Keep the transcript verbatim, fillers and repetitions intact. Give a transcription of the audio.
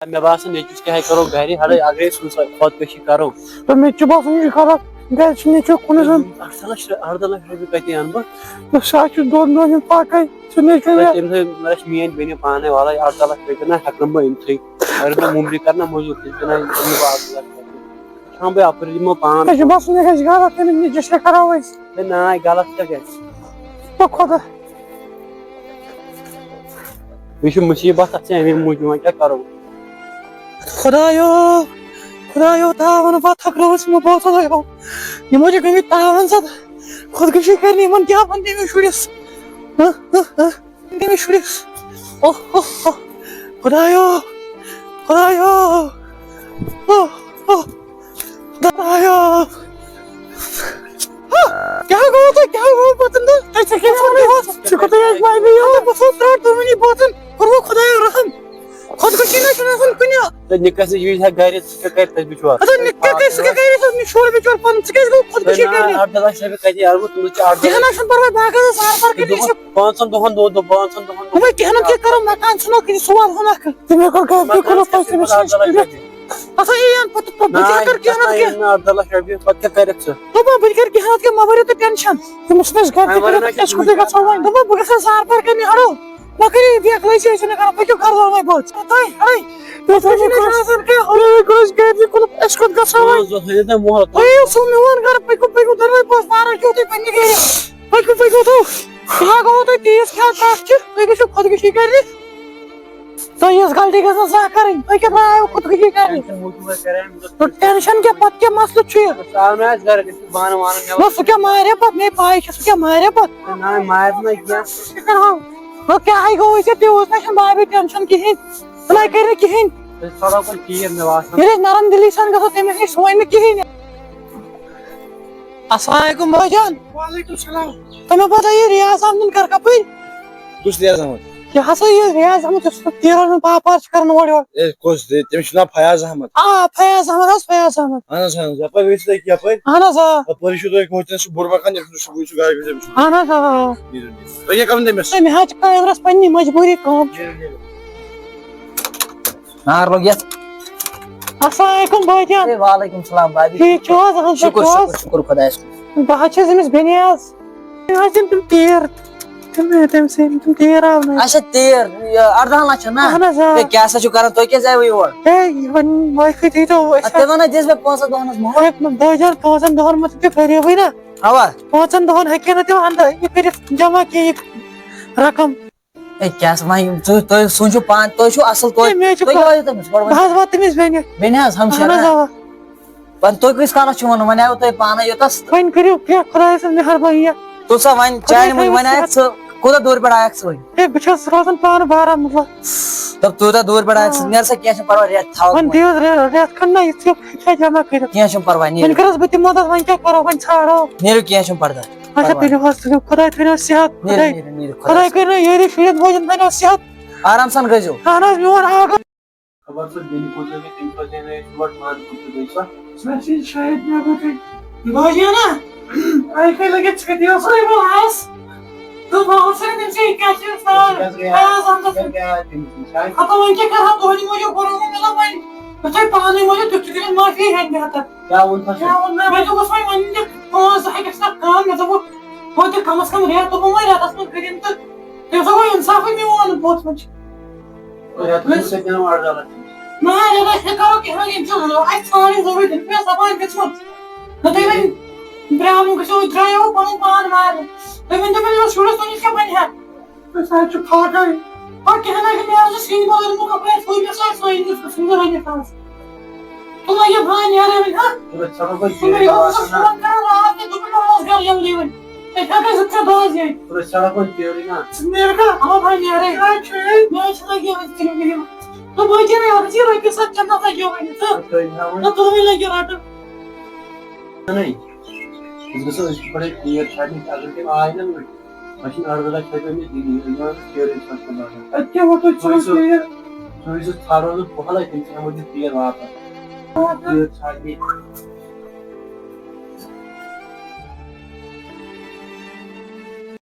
مےٚ باسان، نیٚچوِس کیٛاہ کرو گرِ؟ ہڑے، اگرے سُہ سۄ خۄدکٔشی کرو۔ تہٕ مےٚ تہِ چھُ باسان، یہِ چھُ غلط۔ گرِ چھُ نیٚچوٗ کُنُے زوٚن۔ اَرداہ لَچھ، اَرداہ لَچھ رۄپیہِ کَتہِ اَنہٕ بہٕ؟ تہٕ سُہ حظ چھُ دۄن دۄہَن ہُنٛد پَکَے، سُہ نیٚچوٗ تہٕ مےٚ۔ تٔمۍ سٕنٛدۍ، مےٚ ٲسۍ میٛٲنۍ بیٚنہِ پانَے، وَلَے، اَرداہ لَچھ رۄپیہِ نہ ہٮ۪کہٕ نہٕ بہٕ أنتھٕے۔ اگر بہٕ مُمبیہِ کَرٕ نہ موٚزوٗرۍ، تیٚلہِ دِنَے بہٕ اَرداہ لَچھ رۄپیہِ۔ وٕچھان بہٕ اَپٲرۍ دِمہٕ بہٕ پانہٕ۔ مےٚ چھُ باسان، یہِ گژھِ غلط، تٔمِس نِش چھِ کَرو أسۍ۔ ہے نہ، غلط کیٛاہ گژھِ؟ او خۄدا۔ یہِ چھُ مُصیٖبت، اَتھ چھِ اَمے موٗجوٗب، وۄنۍ کیٛاہ کَرو؟ خۄدایو، خۄدایو، تاوَن پَتہٕ تھَکرو أسۍ یِمو بٲژَن لَگو۔ یِمو چھِ گٔمٕتۍ تاوَن سۭتۍ خۄدکٔشی کَرنہِ، یِمَن کیٛاہ وَنہٕ تٔمِس شُرِس؟ ہہ، ہہ، ہہ۔ تٔمِس شُرِس۔ اوہ، اوہ، اوہ۔ خۄدایو، خۄدایو۔ اوہ، اوہ۔ خۄدایو۔ ہہ، کیٛاہ گوٚو تۄہہِ؟ کیٛاہ گوٚو پَتہٕ نہٕ؟ تۄہہِ چھا کینٛہہ وَنُن؟ ژٕ کوٗتاہ یہِ آسہِ بایہِ یور؟ بہٕ چھُس ترٛٹھ، دوٚپُن یہِ بوزُن۔ کوٚروٕ خۄدایو رحم؟ خۄدکٔشی نہ چھُنہٕ آسان کُنہِ۔ تہٕ نِکَس نِش یی ہا گَرِ، ژٕ کیٛاہ کَرِ تَتہِ بِچور؟ اَدٕ نِکَس کیٛاہ، سُہ کیٛاہ کَرِ؟ سُہ چھُ شُر بِچور پَنُن، ژٕ کیٛازِ گوٚو خۄدکٔشی تہٕ نہ، کَرنہِ؟ اَرداہ لَچھ رۄپیہِ کَتہِ اَنہٕ بہٕ؟ تِم چھِ اَرداہ کینٛہہ نہ چھُنہٕ پَرواے، بہٕ ہا گژھٕ سارٕ پَرٕ کٔرِتھ، یہِ چھُ پانٛژَن دۄہَن دۄہ، دۄہ، پانٛژَن دۄہَن دۄہ۔ وۄنۍ کینٛہہ نہٕ کینٛہہ کَرو، مَکان ژھٕنو کِنہٕ سُہ وَلہٕ ہُنٛکھ۔ تٔمۍ ہیوٚکھ گَرِ تہِ کوٚرُکھ پَتہٕ تٔمِس نِش کٔڑِتھ۔ اَتھ ہا یی اَنہٕ پَتہٕ، پَتہٕ بہٕ کیٛاہ کَرٕ کینٛہہ نَتہٕ کینٛہہ؟ نہ، اَرداہ لَچھ رۄپیہِ، پَتہٕ کیٛاہ کَرَکھ ژٕ؟ دوٚپمَو، بہٕ تہِ کَرٕ کینٛہہ نَتہٕ کینٛہہ، مَہ بٔرِو تُہۍ ٹٮ۪نشَن۔ تٔمِس چھُنہٕ أسۍ گَرِ تہِ وۄنۍ وَنان کٔرِتھ، أسۍ کوٚت گژھو وۄنۍ؟ دوٚپمَو، بہٕ گژھٕ ہا سارٕ پَرٕ کَرنہِ اَڑو۔ مَہ کٔرِو یہِ بیکلٲزی، أسۍ چھِنہٕ کَران، پٔکِو گَرٕ وَنہٕ وۄنۍ بہٕ۔ تُہۍ، اَڑے، تُہۍ چھِو نہٕ آسان کینٛہہ، اَڑے، گوٚو أسۍ گَرِ تہِ کوٚرُکھ، أسۍ کوٚت گژھو وۄنۍ؟ پانٛژھ دۄہ تھٲیِو تُہۍ مۄہلت۔ تُہۍ یِیِو سُہ میون گَرٕ، پٔکِو، پٔکِو، دۄنوَے بٲژ، بارہ چھُو تُہۍ پنٛنہِ گَرِ۔ پٔکِو، پٔکِو، تُہۍ۔ کیٛاہ گوٚو تۄہہِ تیٖژ کیٛاہ کَتھ چھِ؟ تُہۍ گٔژھِو خۄدکٔشی کَرنہِ۔ تۄہہِ یۄس غلطی گٔژھ نہٕ زانٛہہ کَرٕنۍ، تُہۍ کیٛاہ درٛایو خۄدکٔشی کَرنہِ؟ ٹٮ۪نشَن کیٛاہ، پَتہٕ کیٛاہ مسلہٕ چھُ یہِ؟ آو نہٕ اَسہِ گَرٕ، أسۍ چھِ بانہٕ وانہٕ نٮ۪بر۔ نہ، سُہ کیٛاہ مارِ پَتہٕ؟ مے پَے چھِ، سُہ کیٛاہ مارِ پَتہٕ؟ نہ، مارِ نہٕ کینٛہہ۔ سُہ کیٛاہ ہاو؟ وۄنۍ کیٛاہ ہَے گوٚو ژےٚ تیوٗت؟ نہ چھُنہٕ بابی ٹٮ۪نشَن کِہیٖنۍ، ژٕ نَے کَرِ نہٕ کِہیٖنۍ۔ أسۍ کھالو کُنہِ چیٖز، مےٚ باسان۔ ییٚلہِ أسۍ نرم دِلی سان گژھو، تٔمِس نِش سُہ وَنہِ نہٕ کِہیٖنۍ۔ السلام علیکم بھائی جان۔ وعلیکم السلام۔ تۄہہِ مےٚ پَتہ یہِ ریاض احمدُن گَرٕ کَپٲرۍ؟ کُس ریاض احمد؟ یہِ ہسا یہِ ریاض احمد یُس تیٖرَن ہُنٛد باپار چھُ کران اورٕ یورٕ۔ اے، کُس؟ تہِ-، تٔمِس چھُ ناو فیاض احمد۔ آ، فیاض احمد حظ، فیاض احمد۔ اہن حظ، اہن حظ، یَپٲرۍ ٲسِو تُہۍ یَپٲرۍ؟ اہن حظ، آ۔ اَپٲرۍ چھُو تُہۍ ہوتٮ۪ن سُہ بوٚڑ مکان، ییٚتٮ۪ن سُہ، سُہ گاڑِ گُزرِ۔ اہن حظ، آ۔ نیٖرِو، نیٖرِو۔ تُہۍ کیٛاہ کَرُن تٔمِس؟ ہے، مےٚ حظ چھِ کامہِ رَژھ پنٛنی مجبوٗری کٲم۔ نیٖرِو، نیٖرِو۔ نار لوٚگ یَتھ۔ السلام علیکم بٲے جان۔ ہے، وعلیکم السلام بابی۔ ٹھیٖک چھِو حظ؟ اَصٕل شُکُر، پٲٹھۍ چھِو حظ؟ شُکُر، شُکُر خۄدایَس کُن۔ بہٕ حظ چھَس أمِس بیٚنہِ حظ۔ مےٚ حظ دِم تِم تیٖر۔ تِم، تِم، تِم تیٖر آو نہٕ۔ اچھا، تیٖر، یہِ اَردَہَن لَچھَن نا؟ اہن حظ، آ۔ ہے، کیٛاہ سا چھُو کران؟ تُہۍ کیٛازِ آیوٕ یور؟ ہے، وۄنۍ معٲفی دیٖتو اَسہِ۔ اَدٕ تُہۍ وَنان دِژ مےٚ پانٛژَن دۄہَن ہٕنٛز مۄہلت۔ ہے، بٲے جان، پانٛژَن دۄہَن منٛز چھِ تِم غریٖبٕے نا۔ اَوا۔ پانٛژَن دۄہَن ہیٚکہِ نہٕ تِم اَندَر یہِ کٔرِتھ جمع کینٛہہ یہِ رقم۔ ہے، کیٛاہ سا وۄنۍ، تُہۍ، تُہۍ سوٗنٛچِو پانہٕ، تُہۍ چھِو اَصٕل توتہِ۔ ہے، مےٚ چھُ تُہۍ کیٛاہ وٲتِو تٔمِس؟ گۄڈٕ ؤنِو۔ بہٕ حظ واتہٕ تٔمِس بیٚنہِ۔ بیٚنہِ حظ، ہمشیرٕ اہن حظ، حظ۔ اَوا۔ وۄنۍ تُہۍ کۭتِس کالَس چھِو وَنان؟ وۄنۍ آیوٕ تۄہہِ پانَے یوٚتَس۔ وۄنۍ کٔرِو کینٛہہ، خۄدایَس سٕنٛز مہربٲنی۔ تُل سا وۄنۍ، خۄداے چانہِ موٗجوٗب تھٲیِو وۄنۍ آیَکھ صحت۔ ژٕ، کوٗتاہ دوٗرِ پٮ۪ٹھ آیَکھ ژٕ وۄنۍ؟ ہے، بہٕ چھُس روزان پانہٕ بارہمولہ۔ دوٚپ، تیوٗتاہ دوٗرِ پٮ۪ٹھ آیَکھ ژٕ، آ۔ نیر سا، کینٛہہ چھُنہٕ پَرواے، رٮ۪تھ تھاوَکھ وۄنۍ وۄنۍ۔ دِیِو رے-، رٮ۪تھ کھنٛڈ نہ، یہِ ژھیوٚٹ چھا جمع کٔرِتھ۔ کینٛہہ چھُنہٕ پَرواے، نیٖرِو۔ وۄنۍ کَرَس بہٕ تہِ مدد، وۄنۍ کیٛاہ کَرو، وۄنۍ ژھانٛڈو۔ نیٖرِو، کینٛہہ چھُنہٕ پَرواے۔ اچھا، پَرواے۔ تُلِو حظ، تُلِو، خۄداے تھٲینو صحت، نیٖرِو، خۄداے، نیٖرِو، نیٖرِو، خۄداے خۄدایَس کٔرِنو یٲری شُرٮ۪ن موجَن تھٲینو صحت۔ آرام سان گٔژھۍزیو۔ اہن حظ، میون آگُن۔ خبر سا بیٚنہِ کوٚت لٔگِتھ، تٔمۍ سوزے نہٕ أسۍ یور، پانہٕ کوٚت تہِ گٔے سۄ۔ سۄ چھِ شاید مےٚ گوٚو تۄہہِ بٲجی اَنا، اَکہِ لَٹہِ لٔگِتھ ژٕ کَتہِ ٲسٕے بہٕ آس؟ تہٕ بہٕ اوسُس تٔمۍ سٕے کیٛاہ چھِ أسۍ ناو؟ أسۍ گٔے فیاض احمدَس أسۍ نِش۔ گٔے تٔمِس نِش۔ ہَتہٕ وۄنۍ کیٛاہ کَرٕ ہا تُہٕنٛدِ موٗجوٗب کوٚروٕ مےٚ مطلب وۄنۍ؟ تُہۍ پانَے موٗجوٗب تُہۍ چھِو کٔرِتھ معٲفی ہٮ۪نٛدِ ہَتَن۔ کیٛاہ ووٚن تھَس؟ کیٛاہ ووٚن مےٚ؟ مےٚ دوٚپُس وۄنۍ وۄنۍ دِ پانٛژھ دۄہ ہیٚکَکھ ژٕ اَتھ کٲم، مےٚ دوٚپُس توتہِ کَمَس کَم رٮ۪تھ دوٚپُم وۄنۍ رٮ۪تَس منٛز کٔرِنۍ تہٕ تٔمۍ سا گوٚو اِنصافٕے میون بوتھ منٛز چھِ۔ رٮ۪تہٕ کٔژ سۭتۍ دِنو اَرداہ لَچھ؟ نہ، رٮ۪تَس تہِ کَرو کینٛہہ وۄنۍ، یِم چھِ اَسہِ ژھانٛڈٕنۍ ضروٗری، تٔمِس چھِ مےٚ زبان دِژمٕژ۔ نہ تُہۍ وۄنۍ پرٛابلِم گٔژھِو، أسۍ درٛایو پَنُن پان مارنہِ۔ تُہۍ ؤنۍ تو مےٚ، یُس شُرِس وۄنۍ یہِ کیٛاہ بَنہِ ہا؟ أسۍ حظ چھِ پھاکَے۔ پَتہٕ کینٛہہ نہ چھِ، مےٚ حظ چھِ سِنۍ بَدَل، بہٕ کَپٲرۍ تھوٚو مےٚ سۄ سۄے یہِ قٕسٕم تہِ رٔنِتھ حظ۔ تُلہٕ یہِ بہٕ ہا نیرَے وۄنۍ، ہا؟ تُلہٕ ژٕ ہا وۄنۍ تُلہٕ یہِ اوسُس وَنان۔ وَنان کَران راتھ تہِ، دوٚپُن مےٚ اوس گَرٕ یَلہٕ یِوان۔ أسۍ ہا گٔے زٕ ترٛےٚ دۄہ حظ ییٚتہِ۔ تُلہٕ ژٕ ہا وۄنۍ تیرٕے نا۔ ژٕ نیرٕ کھا؟ اَوا بہٕ ہا نیرَے۔ کیٛاہ چھُ؟ مےٚ حظ چھِ لَگی وۄنۍ تِم بِہِو۔ تہٕ بہٕ کیٛاہ رَٹہٕ؟ یہِ رۄپیہِ سَتھ شیٚتھ نہ لَگیو وۄنۍ، ژٕ۔ اَدٕ تُہۍ ہاوان۔ نہ تُلہٕ وۄنۍ لَگہِ رَٹُن۔ اَہَنٕے۔ أسۍ گژھو، أسۍ چھِ پَتہٕ تیٖر ژھانٛڈنہِ، اگر تِم آے نہ وۄنۍ۔ اَسہِ چھِنہٕ اَرداہ لَچھ رۄپیہِ أمِس دِنی، أمۍ وَنان تیرٕے چھِ اَتھ منٛز لَگان۔ اَدٕ کیٛاہ وَنو تُہۍ، ژٕ وٕچھ سُہ، تیٖر؟ سُہ وٕچھ سُہ ژھانٛڈو نہٕ بہٕ، حالانکہِ تٔمۍ چھِ ہٮ۪وان یہِ تیٖر واپَس۔ تیٖر ژھانٛڈنہِ۔